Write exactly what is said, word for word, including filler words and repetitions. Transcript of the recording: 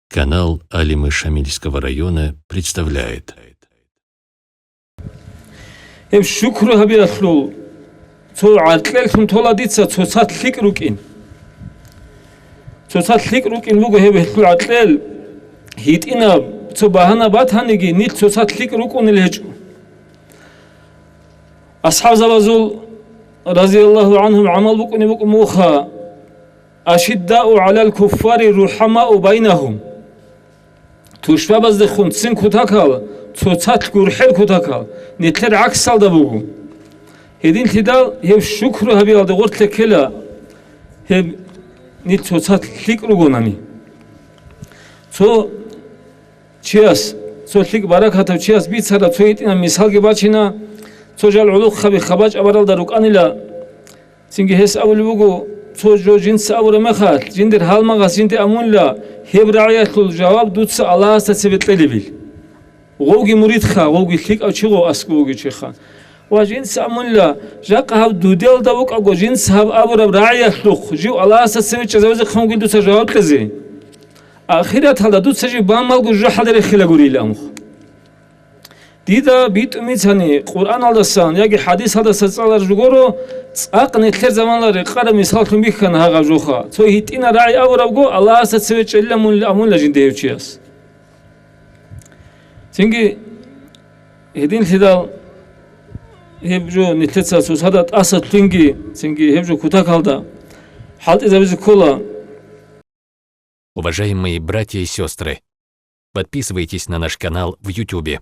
Канал Алимы Шамильского района представляет. Гьеб шукру гьабиялъул цо гӀаркьеллъун тола дица цоцалъ лъикӀ рукӀин. Цоцалъ лъикӀ рукӀин буго гьеб гьелъул гӀаркьел, гьитӀинаб цо багьана батаниги, нилъ цоцалъ лъикӀ рукӀунел гьечӀо. АсхӀабзабазул, разияллагьу гӀанхум, гӀамал букӀунеб букӀун бугоха: «Ашиддау гӀалал куффари рухӀамау байнагьум». Тушбабаздехун ццин кутакал, цоцалъ гурхӀел кутакал, нилъер гӀаксалда буго. Гьединлъидал гьеб шукру гьабиялде гъорлъе ккела, гьеб нилъ цоцалъ лъикӀ ругонани. Цо чияс, цо лъикӀ баракатав чияс бицараб цо гьитӀинаб мисалги бачина, цо жал гӀолохъаби хабачӀ абаралда рукӀанила. Цинги гьес абулеб буго, цо жо жинца абураб мехалъ, жиндир гьалмагъас жинде амунила, гьеб рагӀиялъул жаваб дуца Аллагьасда цебе кьелебил. Гъовги муридха, гъовги лъикӀав чи гъов аскӀов вугев чиха. Ва жинца амунила, жакъа гьаб дудиялда вукӀаго, жинца гьаб абураб рагӀиялъухъ жив Аллагьасда цеве чӀезавизехъан вугин дуца жаваб кьезе. Ахираталда дуца жив бамалго жужахӀалде рехила гурила амухъ. Дида битӀун бицани, Къуръаналдасан яги хӀадисалдаса цӀалар жугоро, цӀакъ нилъер заманалда рекъараб мисаллъун бихьана гьагъаб жоха. Цо гьитӀина рагӀи абурабго, Аллагьасда цеве чӀелила мун амунила жинде гьев чияс. Цинги гьединлъидал гьеб жо нилъеца цоцазда тӀаса лъугьинги, цинги гьеб жо кутакалда хӀалтӀизабизе ккола. Уважаемые братья и сестры, подписывайтесь на наш канал в Ютубе.